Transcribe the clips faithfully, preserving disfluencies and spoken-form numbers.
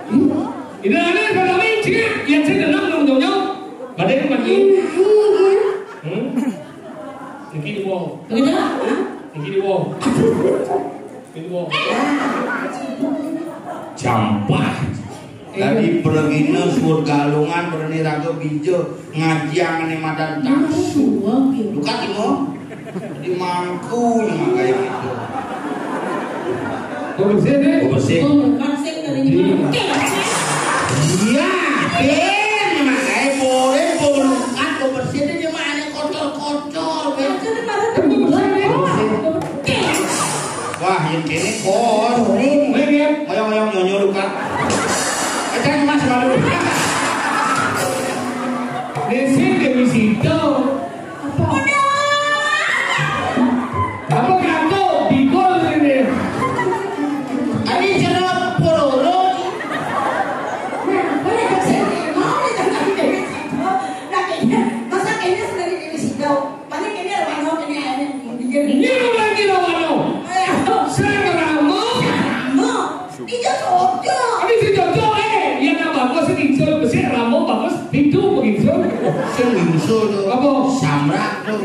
Ini ada yang kami cek, ya cek dalam dong dong nyau. Badai mati. Hmm? Niki di wong. Begitu? Hah? Niki di wong. Niki di wong. Jampah. Dadi pregina suwur galungan, bereni raga bija, ngajiang ane madan tasu. Lukat imo. Dadi mangku nya makaya gitu. Bebersih deh. Bebersih. Oh, kan sing dari ini. Iya. Iya, ben makaya boleh belukat bebersih deh, dia mah ane kotor-kotor. Bebersih deh. Wah, yang kene kon. Ngoyong-ngoyong nyonyo luka. Ecang mas malu. Desin Dewi Sito. Apa? Apa kato? Bigol ini. Adi jeruk pororo. Nah, boleh kasih. Mau ditanggapi Dewi Sito. Nah, kayaknya, masa kayaknya sudah di Dewi Sito. Paling kayaknya ada mano, kayaknya ada yang mau pikir. Ini orang kira mano. Ayo. Saya ngeramo. Ngeramo. Ini cocok. Ini sing cocok, eh. Yang nambah kok sing insul, sing ramo bagus, itu begitu. Sing insul tuh. Apa? Samrak tuh.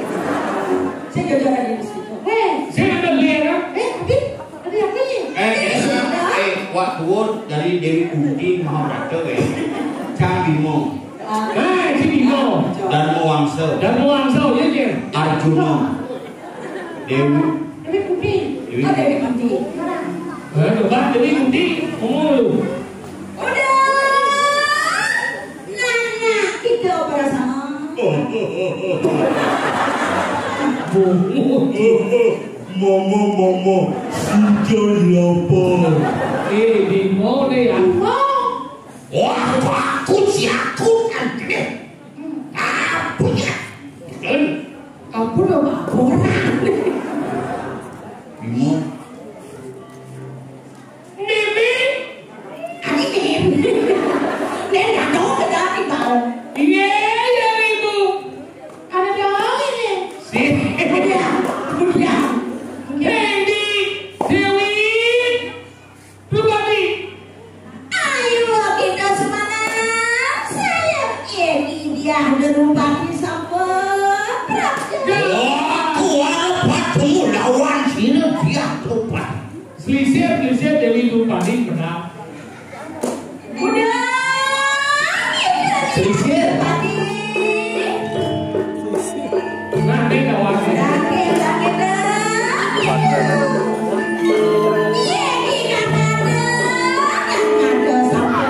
Saya cocok ada di situ. Eh, saya ada beli ya, kan? Eh, tapi ada yang beli. Eh, ini, eh, Wak Tuwur dari Dewi Kunti Mahabrata, eh. Cang Bima. Ah. Eh, si Bima. Dharma Wangsa. Dharma Wangsa, ya, ya. Arjuna. Dewi. Dewi Kunti. Dewi. Oh, Dewi Kunti. Eh, coba Dewi Kunti. Ngomong lu. Udah. Nah, nah, kita bersama. Bungut. Mama, mama, sudah lapar. Eh, di mana ya? Wah, aku siakut, anjir. Ampun ya. Ampun dong, ampun. Mama. Mimi. Ani Mimi. Nek ndak tahu ke dati bau. Iya, iya, Ibu. Ada doang ini. Sih. Udah, udah. Hendy, Dewi, Rupati. Ayo kita semangat. Saya ini dia Rupati sampun. Wah, aku arep ketemu lawan sini dia Rupati. Selisih, selisih Dewi Rupati menang. Udah. Selisih. Rupati. Nah, ini kawan. Sakit, sakit, dah. Iya, ini kawan. Yang ada sama.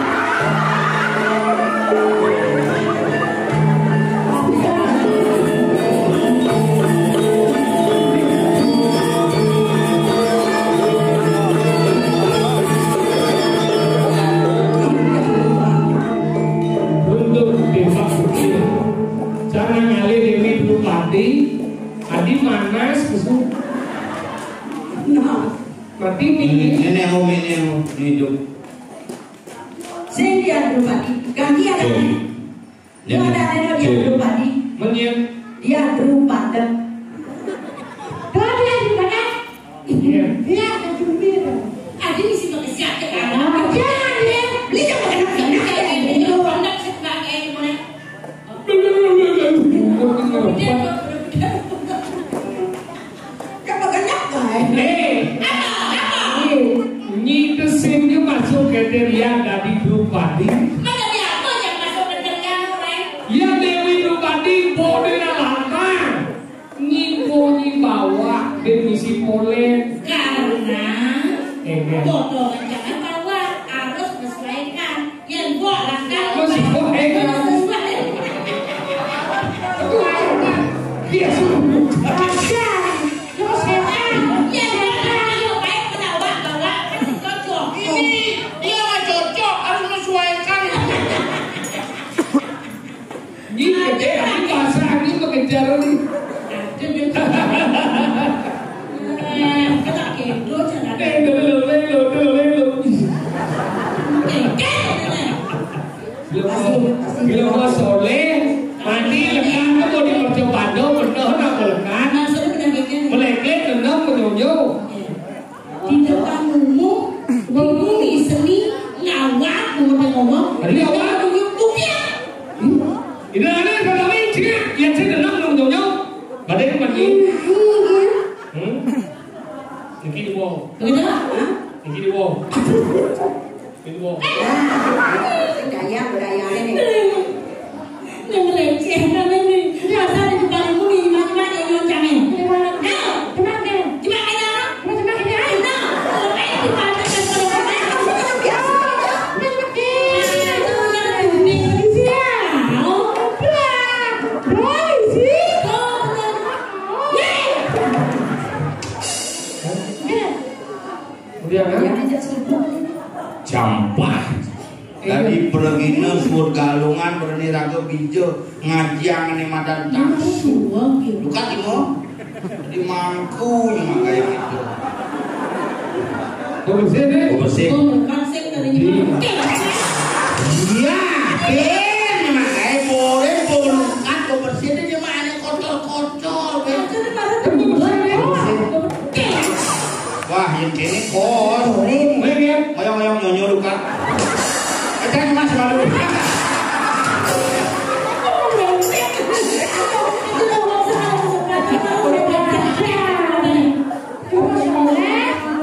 Untuk Dewa Sukir, cara ngalih Dewi Drupadi, adi manas kusum. Nah, mati nih. Ini yang mau, ini yang mau hidup. Sing dia Drupadi, ganti ada. Oke. Dia ada, ada dia Drupadi. Menyen. Dia Drupada. Dia Drupada. Iya. Dia ada jubir. Ada di situ kesiak ke tanah. Jangan ya. Beli yang mana kena kayak ini. Lu pandang sebelah kayak gimana? Dia tuh. Kapaganyak bae. Eh, apa? Apa? Nyi Tesin ki masuk kriteria dadi Drupadi. Kan dadi apa yang masuk kriteria, Ren? Ya Dewi Drupadi boleh langka. Nyi Bo Nyi Bawak, Dewi Sipolen. Karena eh, ya. Potongan jangan bawak harus menyesuaikan. Yen mbok langkah. Wes kok, eh. Iya, suruh. Aja. Terus setan. Yen mbok langkah, ayo baik kena wak, bawa, kan cocok. Ini dia nggak cocok, harus menyesuaikan. Ini gede, ini bahasa ini mengejar ini. Eh, kena kendo, jangan. Eh, dulu, dulu, dulu, dulu. Eh, kan, Bila mau, bila mau soleh, mati lekan tu mau dipercobaan, benar apa lekan? Meleket, dendam, menunjuk. Di depan umum, umum di seni, ngawak, Tadi apa? Ini ada yang kami cek, ya cek tenang dong, dong, dong. Badai mandi. Hmm? Niki di bawah. Kenapa? Niki di bawah. Niki di bawah. Budaya, budaya ini. Yang receh kan ini. Biasa di depan ibu nih, macam-macam yang nyoncangan. Ayo, coba deh. Coba aja. Coba, coba ini. Ayo, nah. Coba aja di depan. Udah kan? Jampah. Tadi pergina suur galungan berani raga bija ngajiang ne madan tas. Lukat imo. Di mangku nya makai itu. Kau bersih deh. Kau bersih. Kau bersih dari ini. Iya, ben makai boleh lukat kau bersih deh, cuma ada kotor-kotor. Itu baru kedua. Kau bersih. Wah, yang kene kos. Mayang, mayang, nyonyo lukat. Kan mas malu.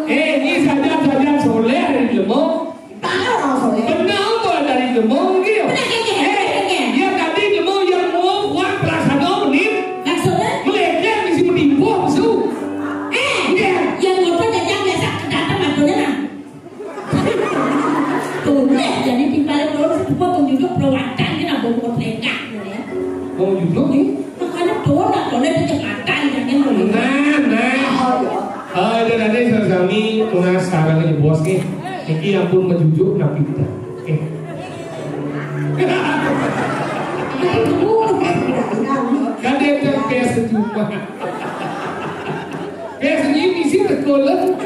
Eh, ini saja saja soleh dari lemo. Benar tuh dari lemo gitu. Eh, dia tadi lemo yang mau kuat perasaan menit. Maksudnya? Melekat di sini tipu su. Eh, yang ngotot aja biasa kedatang maksudnya nah. Boleh jadi timbal terus buat tunjuk perawatan kena bongkot lekah ya. Mau juga nih. Makanya doa boleh kecepatan jangan boleh. Nah, nah. Oh, ya. Eh, dan ada yang sami tunas sekarang ini bos nih. Iki ampun menjujuk nabi kita. Eh. Kan dia kan kayak sejuta. Kayak senyum isi sekolah.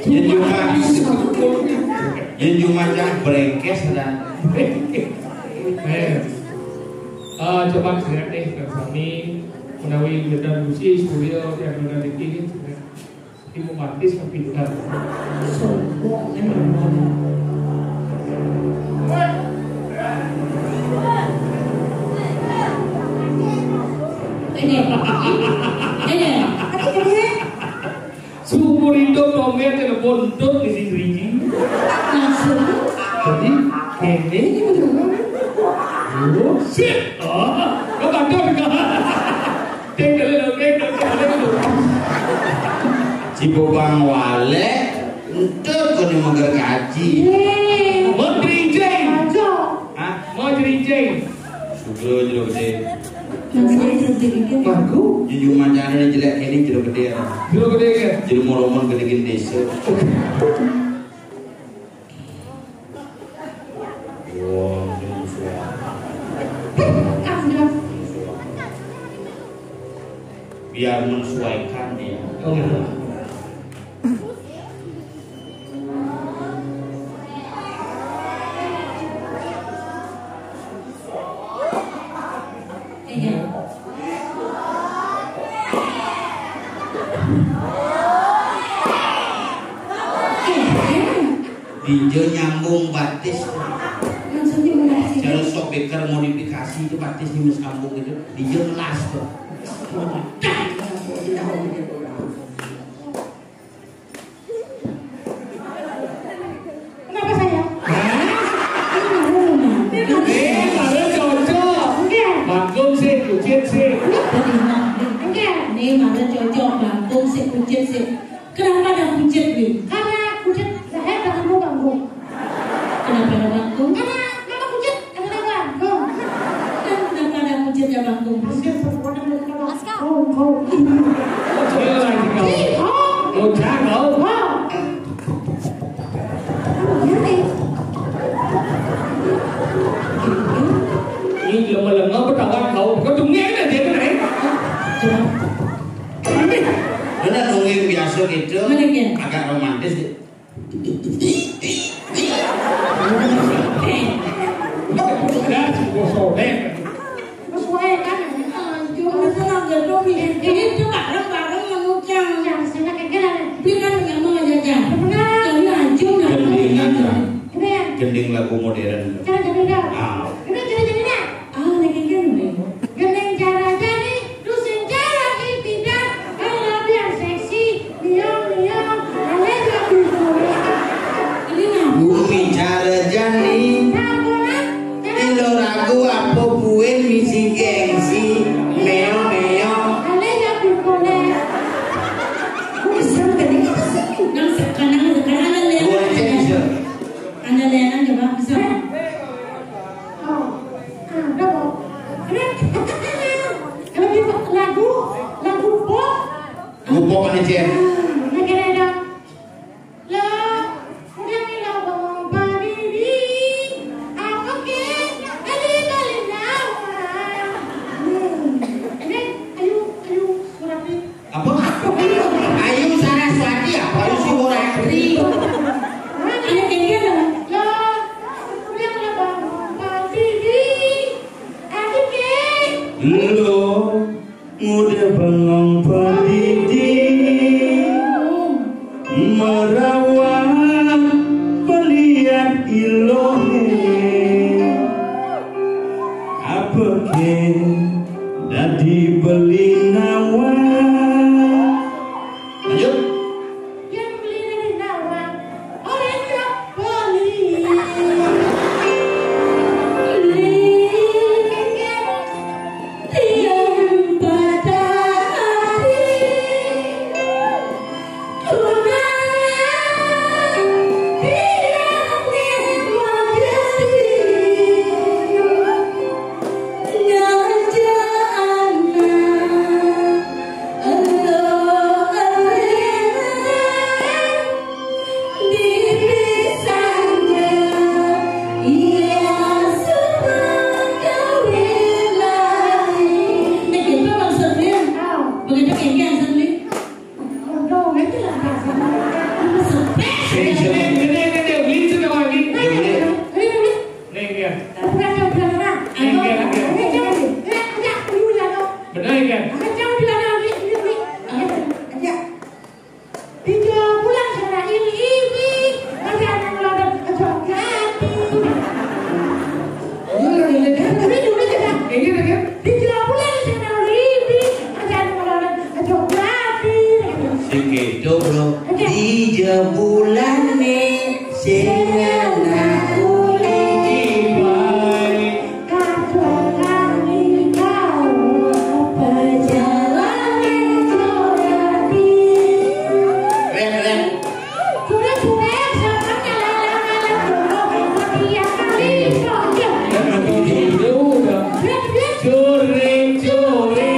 Yen cuma, yen cuma cah brengkes dan Eh, coba lihat deh, Kang Sami, menawi gedang gusi, surya, yang gedang dikit, ibu matis tapi gedang. Sombong, eh. Ini, ini. Seumur hidup Tommy telepon untuk isi drinking. Langsung. Jadi, ini gitu. Oh, shit. Oh, kau kata juga. Cek dulu, cek dulu, cek dulu. Si Bobang Wale, untuk kau ni mengger kaji. Mau drinking. Hah? Mau drinking. Sugro jero gedhe. Maksudnya sedikit. Bagus. Jujur mancane jelek ini jero gedhe ya. Jero gedhe ya. Jero moromon gedhe gini desa. Wah, ini suara. Biar menyesuaikan ya. Oh, iya. Dija nyambung batis. Maksudnya gimana sih? Cara sok beker modifikasi itu batis ini sambung gitu. Dija ngelas tuh. Kenapa saya? Hah? Ini baru, Mama. Ini baru. Eh, baru cocok. Enggak. Bakung sih, kucit sih. Enggak. Ini baru cocok, bakung sih, kucit sih. Kenapa ada kucit nih? Karena kucit saya jangan mau ganggu. Kenapa ada bakung? Karena nama kucit adalah ganggu. Dan kenapa ada kucit ya bakung? Kucit perempuan yang mau ganggu. Ganggu. Ih, oh. Oh, jangan. Oh. Ini dia melengah bertawan kau. Kau demi ada dia tu naik. Ini. Dia nak nungguin biasa gitu. Mana dia? Agak romantis dia. Dah, gosok deh. Terus wae kan, eh, cuma senang gitu, Mi. Ini tuh bareng-bareng menucang. Yang senang kayak gini. Bilang yang mau jajan. Benar. Jadi hancur, nah. Gending lagu modern. Cara jadi dah. Ah. Ini cara jadi dah. Ah, lagi kan ni. Gending cara jadi, dusun cara inti dah. Kalau biar seksi, miong miong, ale jago. Ini nah. Bumi cara jadi. Nah, bola. Ilo ragu apa buin misi gengsi, meo meo. Ale jago boleh. Aku kesel tadi apa sih? Nang sekarang, sekarang ada lihat. Gua aja bisa. Anda lihat aja, Bang. Bisa. Oh, ada kok. Kalau di lagu, lagu pop. Lagu pop mana, Cem? Ah, negara ada. Lo, udah nih lo ngomong berdiri. Apa ke? Tadi balik lawan. Hmm. Ini, ayo, ayo, surat nih. Apa? Ayu Saraswati apa Ayu Siworatri? Ayo kengken dong. Lo, yang lo bangun pagi di. Ayo ke. Lo, udah bengong pagi di. Merawat pelian ilohe. Apa ke? Dadi beli nawang. Lanjut. Yang beli dari nawang, orang yang beli. Tiang patah hati. Sini, sini, sini, sini, sini, sini, sini, sini, sini. Nih, dia. Nih, dia, nih, dia. Benar, dia. Tiga bulan sana ini, ini, aja nang lodot aja ganti. Ini, ini, ini. Tiga bulan sana ini, aja nang lodot aja ganti. Sing kedo, bro. Oke. Tiga bulan nih, sing anak uli. Kadang kau perjalanan jorati. Rem, rem. Sudah, sudah, sabarnya, lah, lah, lah, lah, dulu. Mati ya kali, kok, ya. Mati dulu, dong. Rem, rem. Curi, curi.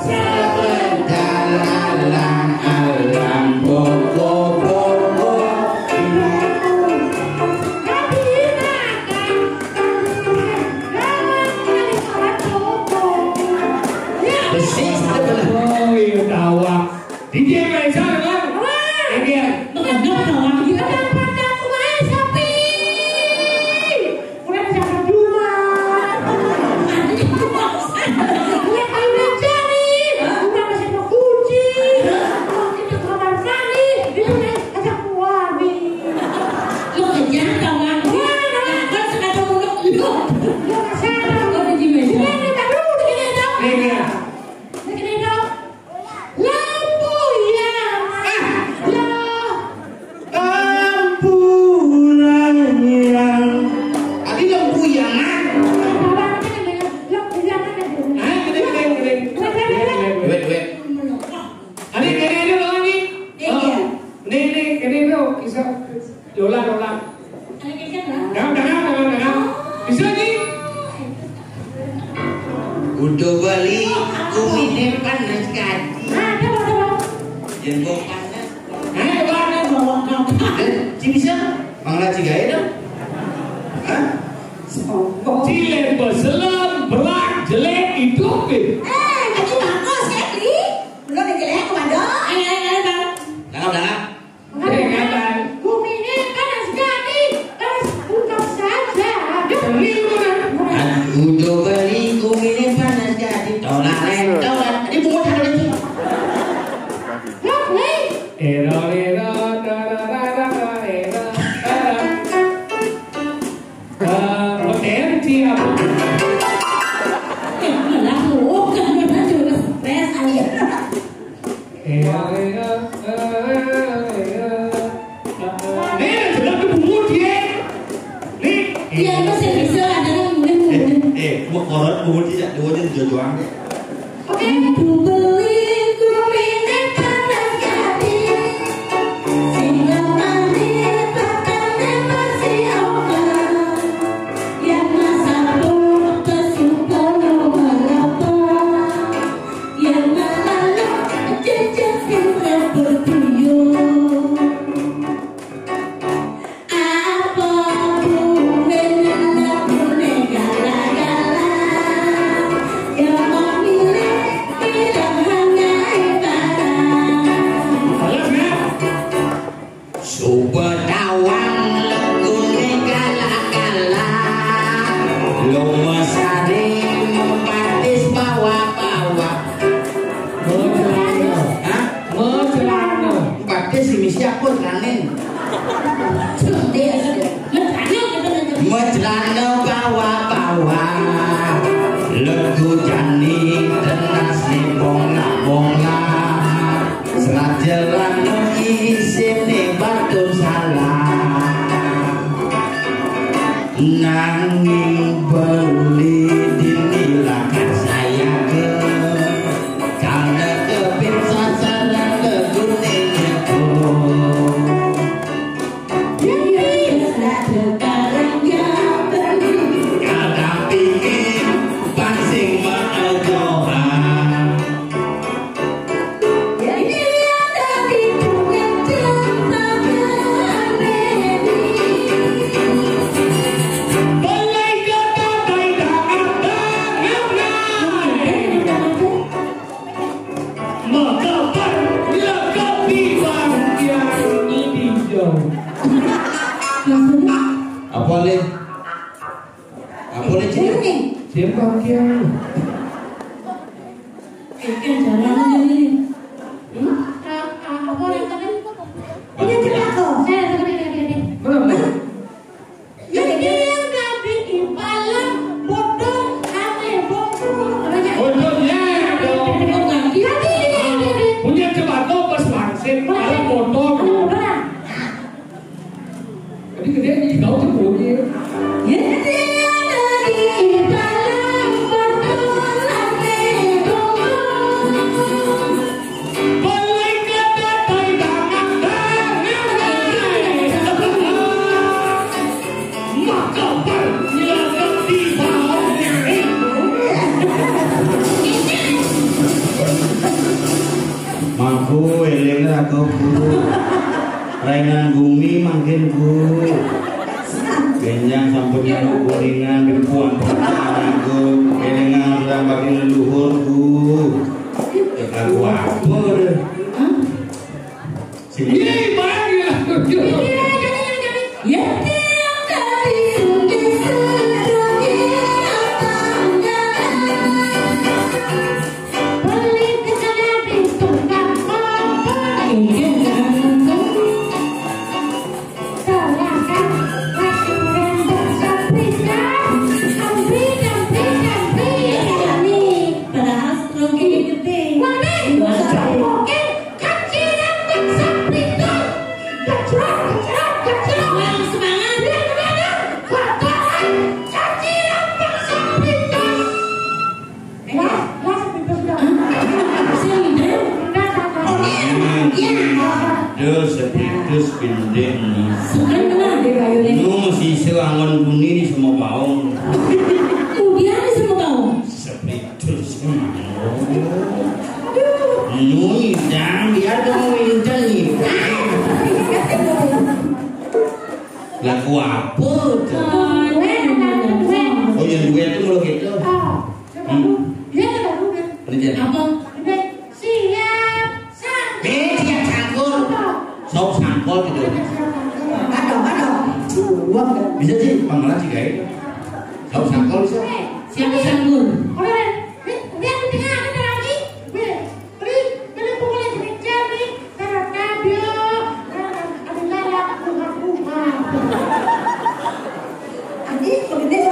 Sabar, dalam, alam, boko, boko. Persis, betul. Oh, iya, tawa. D J main sana, kan? Iya. Bukan dong, tawa. Kita dapat tahu main sapi. Udah siapa duluan? Udah kayu meja nih. Udah masih mau kunci. Mau kita ke kamar mandi. Itu nih, ajak keluar nih. Lo kejar kawan. Wah, nah. Kan sengaja muluk lo. Lo kasar. Lo di meja. Ini, ini baru, ini, ini. Ini, ini. Ini, ini. Lampu yang, ah, lo. Lampu yang. Tadi lampu yang, ah. Lampu yang mana? Lampu yang mana? Ah, gede, gede, gede. Gede, gede. Wait, wait. Tadi, tadi, tadi, tadi. Iya. Oh, ini, ini, ini, ini, kisah. Dolan, dolan. Ada kecap, lah. Jangan, jangan, jangan, jangan. Bisa, Ji? Udah balik, kumine panas kaki. Ada, ada, ada. Jenggot panas. Hah, apa? Ada bawang kapal. Eh, Ci bisa? Mangga Ci gawe dong. Hah? Sombong. Cilen beselem, berak, jelek, hidup, deh. Eh, tadi bagus, ya, Tri? Belum ada jelek, waduh. Ayo, ayo, ayo, Bang. Tangkap, tangkap. Peringatan. Bumi ini panas jadi, panas ungkap saja. Serius, Bang? Udah balik, bumi ini panas jadi, tolak, tolak. Ini bungut satu lagi. Loh, Bli. Ero, ero, ero, ero, ero, ero. Ora mung tidak dua aja jojoan. Ibu beli gumine panas ati, sing lemari pakane masih oka. Yang masapo pesupo merapa, yang malah cecek sing bertuyu. Apa buwene lakune gala-gala? Ya memilih pilihan gaibara. Suba tawang lakune gala-gala. Loma sari membatis bawa-bawa. Hah? Mecelana. Batis si misi apa teranin? Mecelana bawa-bawa. Legu jani tenas ni bonga-bonga. Serat jelana isine batu salah. Nanging beli dinilah sayaga. Karena kepin sasaran legune nyebut. Kadang pingin pancing maedohan. Apa le? Apa le, Cik? Dia bangkiang. Ikan jalan ini. Hmm? Apa yang tadi? Ini cerita kok. Eh, tadi, tadi, tadi. Mana? Jadi yang tadi impalan bodoh ame bodoh. Bodoh ya. Tadi, tadi, tadi. Punya cebako pas wangsit, kalau bodoh. Bodoh. Jadi gede di kau tuh bunyi. Mangku eling aku guru. Rainan bumi mangkin guru. Benjang sampun nyaruk kuningan, ripuan aku elingan urang bagi leluhur guru. Ya lagu apa deh? Sini. Ini barang ya. Ya. Terus sepitus pendek nih. Sekarang kenal deh, Pak Yuli. Nu masih selangon bunyi di semua baung. Kemudian di semua baung. Sepitus. Nui, jangan biar kamu minta nih. Lagu apa tuh? Oh, yang duet tuh kalau gitu. Hmm. Ini dia. Apa? Siap. Eh, siap sangkul. Sok sangkul gitu. Aduh, aduh. Bisa sih, panggilan sih, guys. Sok sangkul bisa. Siapa sangkul? Lihat di tengah, ada lagi. Weh, Tri, kena pukul yang kejar nih. Karena dia, karena ada galak, bukan, bukan. Adi, begini,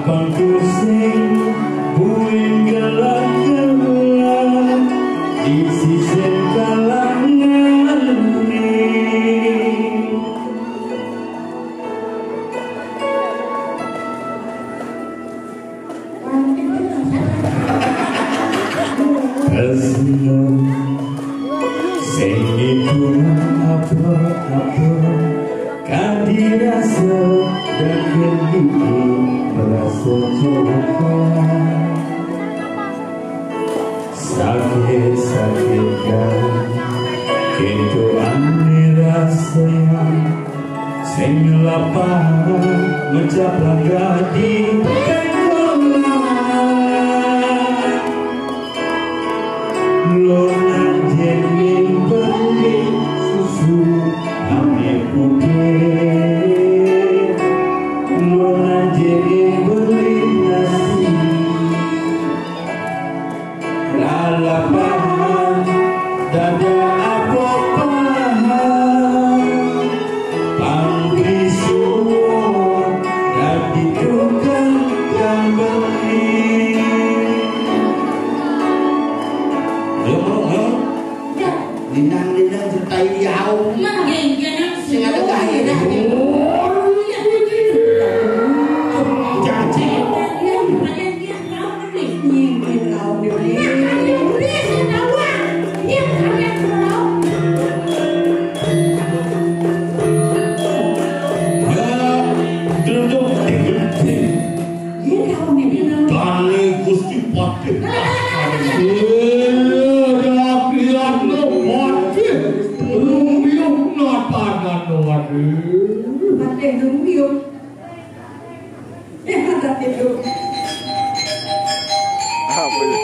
Pangku sing buin gelak-gelak di sisin kalangan. Tresno sing itu apa-apa, kan dirasa dan geni merasa celaka. Sakit-sakit kan, itu ane rasa. Sing lapar mencap langgar di tengkorak. Lona jengin beli susu ame putih. Lona jengin beli nasi. Lalapan dada apa paham. Pang bisu dadi tukang gambling. Ayo, ayo, ayo. Linang-linang cetai yau. Sing ada gaya dah. Jangan cek. Tani Gusti Patih. Iya, rakyatno patih. Rumiuh napa dano ade. Patih rumiuh. Apa ya?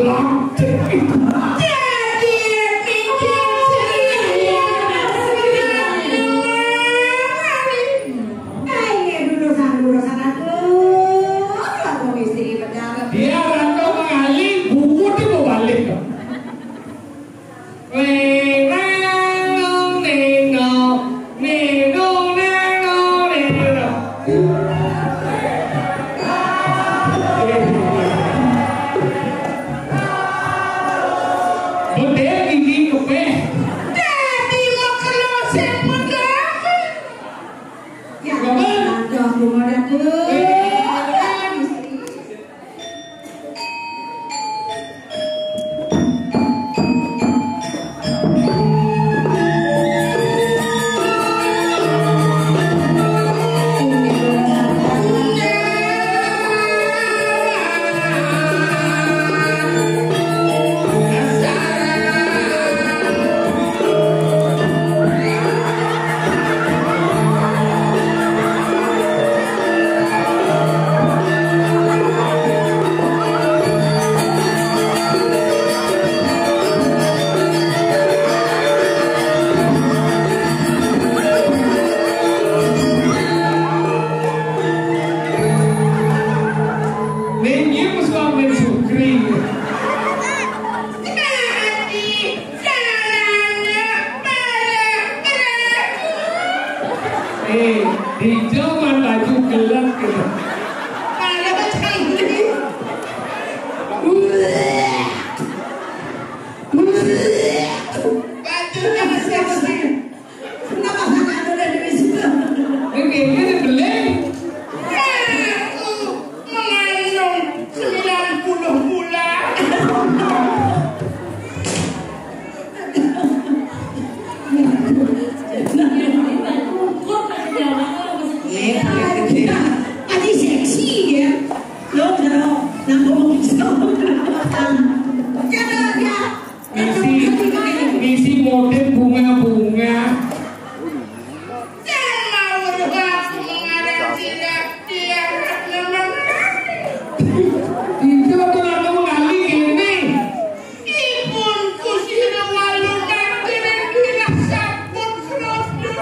Lantik itu. Jadi mikir saya. Ayo dulu sana, dulu sana, dulu. Aku istri berdarah. Dia rantau mengalir, buat itu balik. Bedil gigi kepeh. Dadi makelo sing mengganti. Ya, ada gumodatu. Ning iki wis kok Sukri. Eh, hijau kan baju gelap gitu. Kalau cantik. Bajunya seksi. Kenapa sangat ada dari situ? Ini kayaknya dibeli. Aku mengandung sembilan puluh bulan. Aji seksi ya. Lo karo nang ngomong iso. Jangan ya. Misi, misi motif bunga-bunga. Jangan mau aku mengarang sirah dia memang. Itu aku lalu mengalih ini. Ipun kusira walu kang kira-kira sampun krodo.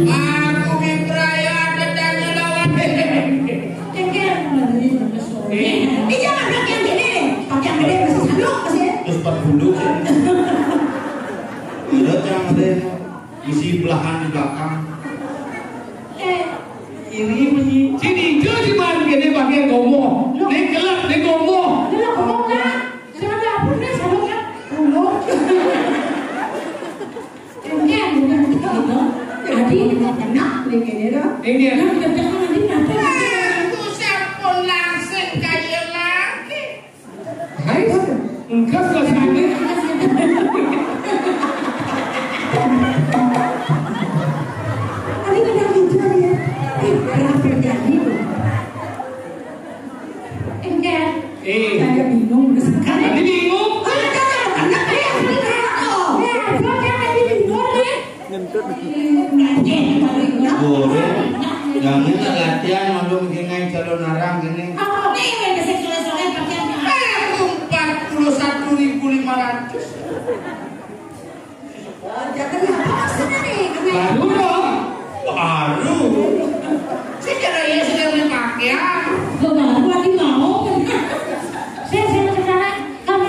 Aku mipraya ada tanya lawan. Iya, pakai yang gede, pakai yang gede masih sanduk masih. Terus empat puluh ya. Udah yang ada isi belahan di belakang. Eh, ini bunyi. Sini, itu di mana gede pakai gomo. Dia gelap, dia gomo. Dia gomo kan? Sudah dapur kan, sanduk kan? Gomo. Enggak, bukan gitu. Jadi, enak nih kayaknya, dah. Iya. Nah, kita nanti nanti. Aku sampun langsung kaya lagi. Hai, engkas lah sakit. Tapi benar juga ya. Eh, berapa jadi tuh? Enggak. Eh. Saya bingung, sekarang. Tadi bingung. Ada, ada, ada, ada, ada. Ya, gua kan tadi bingung, nih. Ngentut. Boleh. Jangan latihan malu bikin ngai calon arang gini. Apa nih, yang seksual-seksual pakaiannya? Eh, empat puluh satu ribu lima ratus. Jangan apa maksudnya nih? Baru dong. Baru. Saya kira iya sudah beli pakaian. Lo baru lagi mau. Saya, saya sekarang, kamu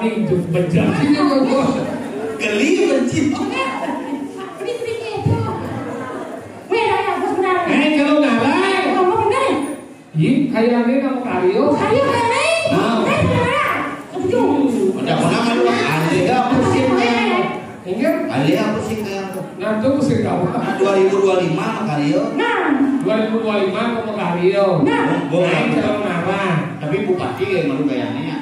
Itu benci. Geli benci. Ini sedikit. Weh, dah ya, bos benar. Eh, kalau ngarang. Kalau mau benar. Ih, kayak ini nama Karyo. Karyo kayak ini. Ah. Eh, benar. Setuju. Udah pernah kan lu? Ada apa sih? Enggak. Ada apa sih kayak? Nah, itu sih kamu. Nah, dua ribu dua lima sama Karyo. Nah. Dua ribu dua lima sama Karyo. Nah. Gua Nah, nggak kalau ngarang. Tapi bupati kayak malu kayaknya.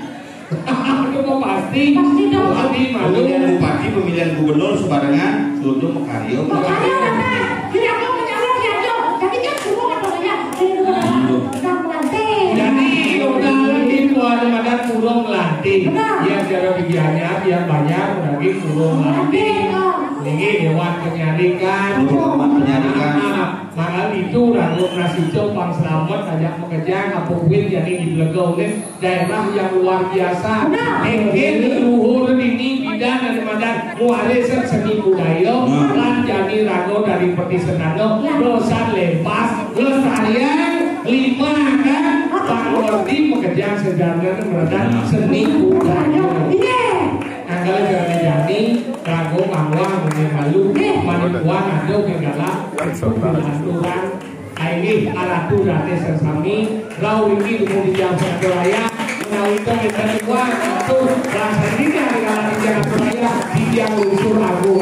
Itu mau pasti. Pasti dong. Bupati malu. Pemilihan bupati, pemilihan gubernur, sebarengan, Sudung, Mekario. Mekario, Bapak. Jadi, aku mencalon, ya, Cok. Jadi, kan, semua katanya, ini bukan Iya. Nggak melantik. Jadi, udah di Muara Madan kurung lantik. Benar. Ya, cara bigiannya, biar banyak, lagi kurung lantik. Lantik, oh. Ini lewat penyarikan. Lewat penyarikan. Ah, maka itu, Rago Nasi Cok, Bang Selamat, ajak pekerjaan, apa duit, jadi di Blegau, nih. Daerah yang luar biasa. Benar. Mungkin luhur ini bidang daripada warisan seni budaya, Nah. Lan jani rago dari peti sendano, Ya. Dosan lepas, lestarian, lima kan, Apa? Pak Lordi mengejar sejarah meredan Nah. Seni budaya. Iya. Angkal jani-jani, rago mawar, mene malu, Iya. Manipuan, ado, gegala, aturan, Aini, aratu, rate, sesami, rau, iki, dukung di jam satu raya, menawi to, kita semua, atur, rasa ini, hari kalah di jam satu raya, di tiang lungsur, agung,